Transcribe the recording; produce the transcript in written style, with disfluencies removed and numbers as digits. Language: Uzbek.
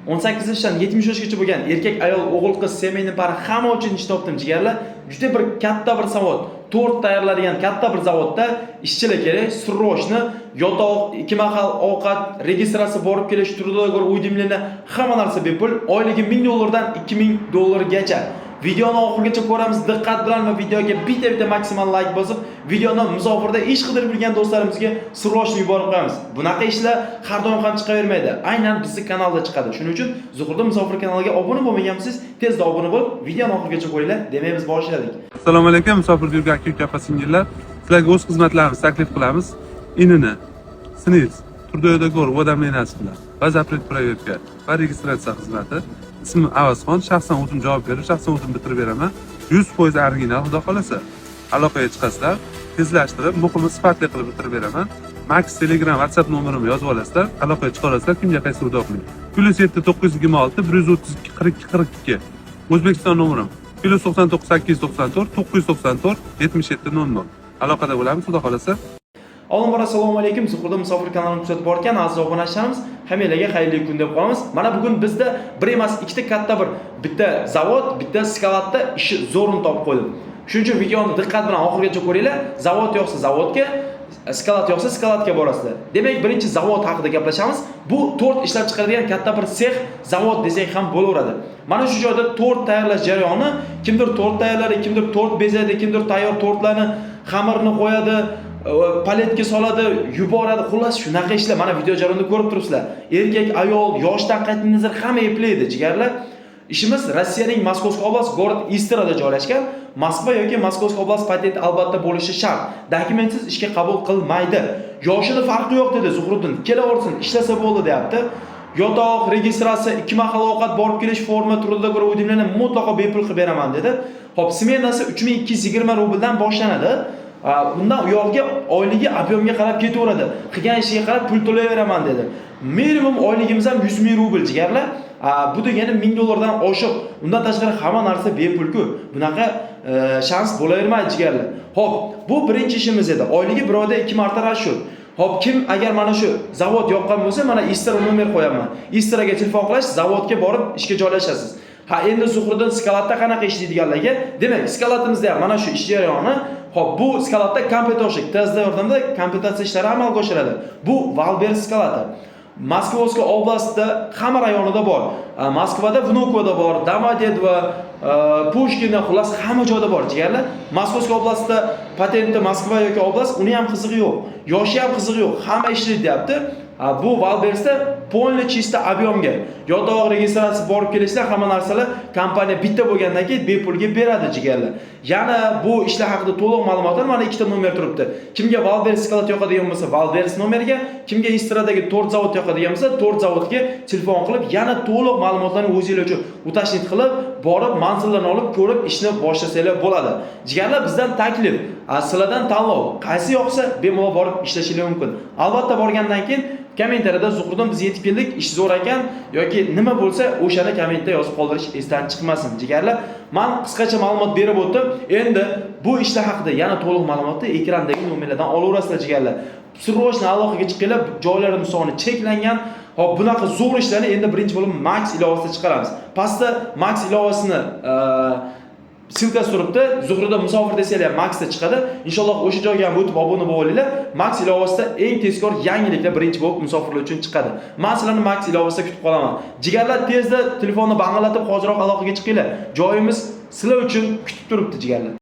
18 yoshdan 70 yoshgacha bo'lgan erkak, ayol, o'g'il, qiz, семейный пара, hamma uchun ish topdim, jigarlar. Juda bir katta bir zavod, tort tayyorlaydigan katta bir zavodda ishchilar kerak. Срочно yotoq, ikki mahal ovqat, registratsiya, borib kelish, трудоговор, уведомление, hamma narsa bepul. Oyligi 1000 dollardan 2000 dollargacha. Videoni oxirigacha ko'ramiz diqqat bilan va videoga bitta-bitta maksimal layk bosib, videoni musofirda ish qidirib yurgan do'stlarimizga срочно yuborib qo'yamiz. Bunaqa ishlar har doim ham chiqavermaydi. Aynan bizni kanalda chiqadi. Shuning uchun Zuhriddin Musofir kanaliga obuna bo'lmaganmisiz, tezda obuna bo'lib, videoni oxirigacha ko'ringlar. Demak, biz boshladik. Assalomu alaykum, musofirda yurgan aka, uka, opa, singillar. Sizlarga o'z xizmatlarimizni taklif qilamiz. ИНН ni, СНИЛС, трудовой уведомления si bilan va запрет проверка va registratsiya xizmati. Ismim Avazxon, shaxsan o'zim javob berib, shaxsan o'zim bitirib beraman. 100% original, xudo xohlasa. Aloqaga chiqasizlar, tezlashtirib, muhimi sifatli qilib bitirib beraman. Max, Telegram, WhatsApp nomerimni yozib olasizlar, aloqaga chiqa olasizlar, kimga qaysi удобный. +7 926 132 42 42. O'zbekiston nomerim +99 894 994 77 00. Aloqada bo'lamiz, xudo xohlasa. Avvalambor, assalomu alaykum. Zuhriddin Musofir kanalini kuzatib borgan aziz obunachilarimiz, hammanglarga xayrli kun deb qolamiz. Mana bugun bizda bir emas, ikkita katta bir, bitta zavod, bitta skladda ishi zo'rini topib qo'ydim. Shuning uchun videoni diqqat bilan oxirigacha ko'ringlar. Zavod yoqsa zavodga, sklad yoqsa skladga borasizlar. Demak, birinchi zavod haqida gaplashamiz. Bu tort ishlab chiqaradigan katta bir sex, zavod desak ham bo'laveradi. Mana shu joyda tort tayyorlash jarayoni, kimdir tort tayyorlaydi, kimdir tort bezaydi, kimdir tayyor tortlarni xamirini qo'yadi, paletga soladi, yuboradi. Xullas, shunaqa ishlar. Mana video jarayonida ko'rib turibsizlar. Erkak, ayol, yoshdan qat'iy nazar hamma eplaydi, jigarlar. Ishimiz Rossiyaning Московский область, город Istrada joylashgan. Moskva yoki Московский область patenti albatta bo'lishi shart. Dokumentsiz ishga qabul qilmaydi. Yoshini farqi yo'q dedi Zuhriddin. Kelaversin, ishlasa bo'ldi deyapti. Yotoq, registratsiya, ikki mahal ovqat, borib kelish, forma, трудоговор, уведомление mutlaqo bepul qilib beraman dedi. Xo'p, smenasi 3220 rubldan boshlanadi. Undan u yog'iga oyligi объем ga qarab ketaveradi. Qilgan ishiga qarab pul to'layveraman dedi. Minimum oyligimiz ham 100 ming rubl, jigarlar. Bu degani 1000 dollardan oshiq. Undan tashqari hamma narsa bepul-ku. Bunaqa shans bo'lavermaydi, jigarlar. Xo'p, bu birinchi ishimiz edi. Oyligi bir oyda 2 marta расчет. Xo'p, kim agar mana shu zavod yoqqan bo'lsa, mana Istra nomer qo'yaman. Istraga telefon qilish, zavodga borib ishga joylashasiz. Ha, endi Zuhriddin skladda qanaqa ishlaydiganlarga, demak, skladimizda ham mana shu ish jarayoni. Xo'p, bu skladda компьютерщик, TSD yordamida kompyutatsiya ishlari amalga oshiradi. Bu Wildberries skladi. Московский область da hamma rayonida bor. Moskvada Vnukovoda bor, Domodedovo, Pushkino, xullas hamma joyda bor, jigarlar. Московский область da patenti Moskva yoki oblast, uni ham qizig'i yo'q. Yoshi ham qizig'i yo'q. Hamma ishlaydi deyapti. Bu Wildberriesda полный чисто объем ga. Yotoq, registratsiya, borib kelishlar, hamma narsalar kompaniya bitta bo'lgandan keyin bepulga beradi, jigarlar. Yana bu ishlar haqida to'liq ma'lumotlar mana ikkita nomer turibdi. Kimga Wildberries sklad yoqadigan bo'lsa, Wildberries nomeriga, kimga Istradagi tort zavod yoqadigan bo'lsa, tort zavodga telefon qilib, yana to'liq ma'lumotlarni o'zinglar uchun уточнить qilib, borib manzillarni olib, ko'rib ishni boshlasanglar bo'ladi. Jigarlar, bizdan taklif, sizlardan tanlov. Qaysi yoqsa, bemalol borib ishlashinglar mumkin. Albatta, borgandan keyin kommentariyada "Zuhriddin, biz yetib keldik, ish zo'r ekan" yoki nima bo'lsa, o'shani kommentda yozib qoldirish esdan chiqmasin, jigarlar. Men qisqacha ma'lumot berib o'tdim. Endi bu ishlar haqida yana to'liq ma'lumotni ekrandagi nomerlardan olaverasizlar, jigarlar. Срочно aloqaga chiqinglar, joylarimiz soni cheklangan. Hop, bunaqa zo'r ishlarni endi birinchi bo'lib Max ilovasida chiqaramiz. Pastda Max ilovasini ссылка si turibdi. Zuhriddin Musofir desanglar ham Maxda chiqadi. Inshaalloh, o'sha joyga ham o'tib obuna bo'lib olinglar. Max ilovasida eng tezkor yangiliklar birinchi bo'lib musofirlar uchun chiqadi. Men sizlarni Max ilovasida kutib qolaman. Jigarlar, tezda telefonni bang'illatib hoziroq aloqaga chiqinglar. Joyimiz sizlar uchun kutib turibdi, jigarlar.